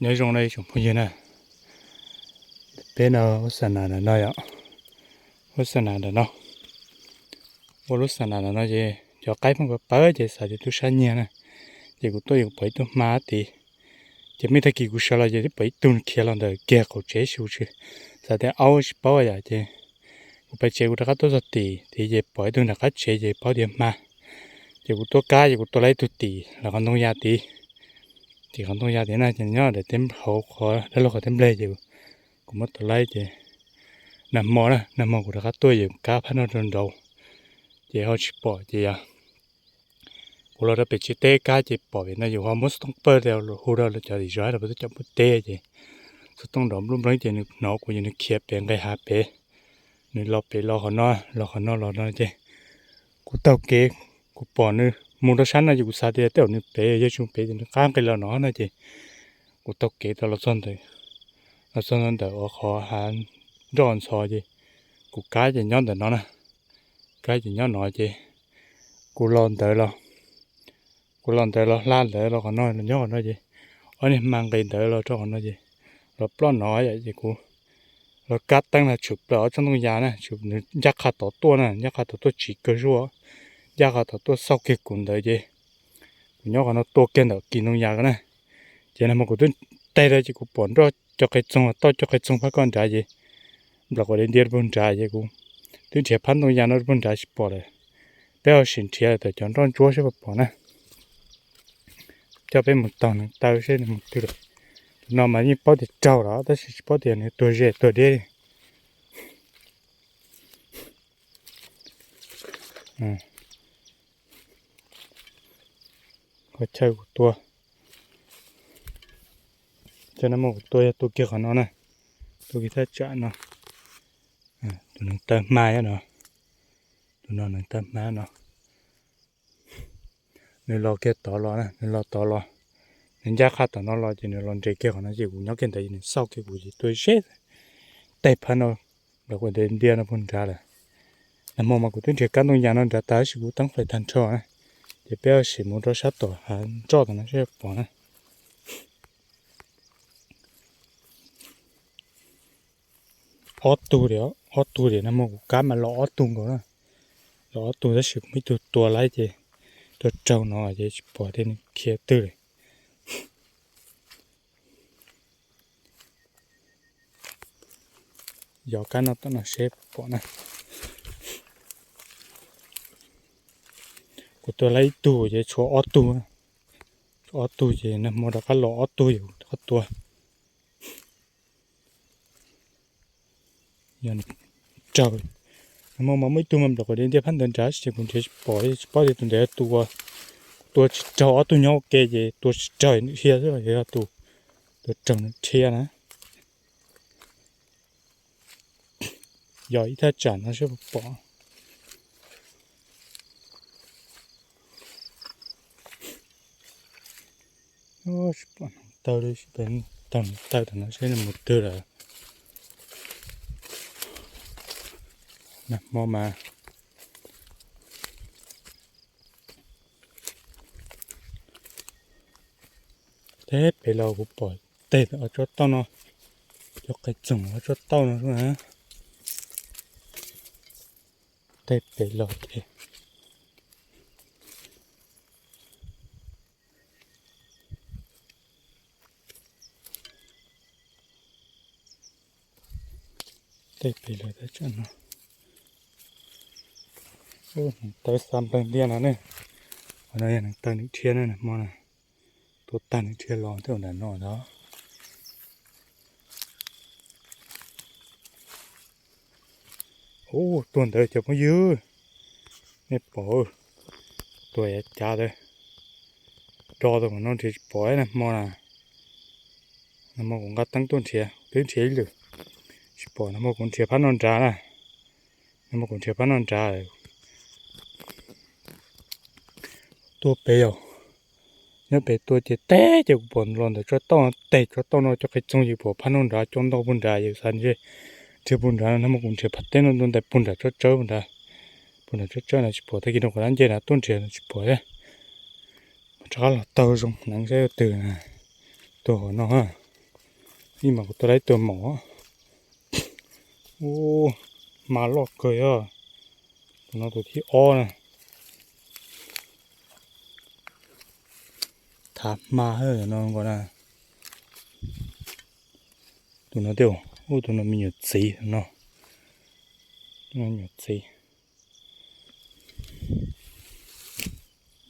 Nyob zoo no ib tsoom phooj ywg na, peb no ua xa nas ntawm no yom, ua xa nas ntawm no, ua lub xa nas ntawm no ces cov qaib pheej pawv pawv ces xav tias tub sab nyiag na, ces kuv tuaj ces kuv pom ib tug hma tid, ces muaj ib tag kis kuv sawv los ces twb pom ib tug khiav los ntawm kiag qaum tsev xyus tsis, xav tias aub tsis paub yom, ces kuv pem tsev kuv rov qab tuaj txog tim tid ces pom ib tug nram qab tsev ces paub tias hma, ces kuv tuaj kab ces kuv tua tau ib tug tim lawv qhov ntoo ya tid, tim qhov ntoo ya tid na, ces nyob rau hauv qhov dab laug qhov teb nplej ces kuv muab tua tau ces nag hmo na, nag hmo kuv rov qab tuaj ces kab phab no rau nraud ces ho tsis pom ces yog kuv los rau pem tsev teb kab ces pom pem no yus ho muab xov tooj pawj hu rau cov tim zos rau pem cov npua teb ces xov tooj nrov npluj npleeb ces nws hnov kuv ces nws khiav pem nqes hav pem, nws los pem los qhov no, los qhov no los no ces kuv taug kev, kuv pom nws mus rau sab no ces kuv xav tias tej zaum nws pem yog tsis mus pem ces nws qab nqes los no no ces kuv taug kev tau los txog ntawm, los txog ntawm qhov hav nroj ntxhov ces kuv kab ces nyob ntawm no na, kab ces nyob no ces kuv los ntawd los, kuv los ntawd los hla ntawd los qhov no los nyob qhov no ces ob niag hma nqes ntawd los rau qhov no ces los ploj no yom ces kuv los kab teeb los tshwm plaws ob tsob ntoo yas na, nws ncaj qha tod tuaj na, ncaj qha tod tuaj tsiv kawg zuaj, ncaj qha tod tuaj xauj kiag kuv ntawd ces kuv nyob qhov no tua kiag ntawm kis ntoo yas ko na. Ces nag hmo kuv twb teg rau ces kuv pom nroj cov qe txoog, toj cov qe txoog phab ko nrad ces nplam quas diav ntia rau puag nrad ces kuv twb nrhiav phab ntoo yas no rau puag nrad tsis pom lawm. Peb ho sim nrhiav tawm cov nroj ntsuab seb puas pom na. Coj peb mus taug neev taw seb nws mus twg lawm. Tus no mas yeej paub tias raug lawm tab sis tsis paub tias nws tuag ze tuag deb li. Qhov chaw kuv tua, chaw no muaj kuv tua yog tua kiag qhov no na, tua kiag thaj tsam no. Tus neev taw hma no, tus no neev taw hma no. Nws los kiag tod los na, nws los tod los, nws ncaj qha tom no los ces nws los nres kiag qhov no ces kuv nyob kiag ntawd ces nws xauj kiag kuv ces tuag ze tej phab no, nplam quas diav ntia no puag nrad lawm. Nag hmo mas kuv twb nrhiav kab ntoo yas no nrad tas tab sis kuv teeb fais tag nrho na, ces peb sim mus rau sab tom hav nroj tom no seb pom na. Ob tug li, ob tug li, nag hmo kuv kab mas los ob tug nkaus na, los ob tug tab sis kuv muaj ib tug tua laib ces tua raug no ces tsis pom tias nws khiav twg li. Yog kab no tom no seb pom na. Kuv tua laib ib tug ces tshuav ob tug, tshuav ob tug ces nag hmo rov qab los ob tug yus rov qab tua. Yog raug, nag hmo mas muaj ib tug mas nplam quas diav ntia phab ntawd nrad ces kuv nrhiav tsis pom, tsis paub tias tus ntawd tua, tua tsis raug, ob tug nyob ua ke ces tua tsis raug nws dhia xwb los yog tus tua raug nws dhia na. Yog ib thaj tsam no seb puas pom. Tsis pom neev taw li, seb pem taug neev taw tom no seb nws mus twg lawm. Nag hmo mas teb pem los kuv pom teg ob tsob tauj no, cov qe txoog ob tsob tauj no xwb na. Teg pem los ces teg pem los tab tseem no. Neev taw xa npleeg ntiaj no ne. Qhov no yog neev taw nws dhia na, nag hmo na. Tua tag nws dhia los tej nram no ntag. Ub, tuag ntawd cov phooj ywg, nej pom, tuag yav cav tawd, do tau no nrhiav tsis pom nag hmo na. Nag hmo kuv nqa teeb tuaj nrhiav, twb nrhiav ib lwm, tsis pom. Nag hmo kuv nrhiav phab no nrad na, nag hmo kuv nrhiav phab no nrad. Tuaj pem yom, nyob pem tuaj ces teg ces kuv pom los ntawm tsob tauj no, teg tsob tauj no cov qe txoog ces pom phab no nrad coj ntau puag nrad, yus xav nrhiav puag nrad no, nag hmo kuv nrhiav phab teb no ntais puag nram tsob tsawb puag nrad, puag nram tsob tsawb na tsis pom, tag kis no kuv tab nce nrad tuaj nrhiav tsis pom thiab. Rov qab los taug zoo hneev saib twg tuag qhov no. Ib mas kuv tua tau ib tug maum. Ub, hma loj kawg os. Tus no tus thib ob na. Thav hma no nkaus na. Tus no thiab, ub, tus no me nyuam txiv no. Me nyuam txiv.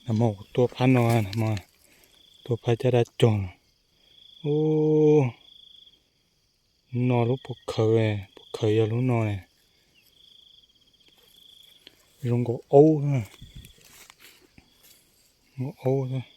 Nag hmo kuv tua phab no, nag hmo tua phab caj dab cog no. Ub, lub no lub puag khawv, puag khawv yog lub no ne. Zoo nkaus aub, nkaus aub.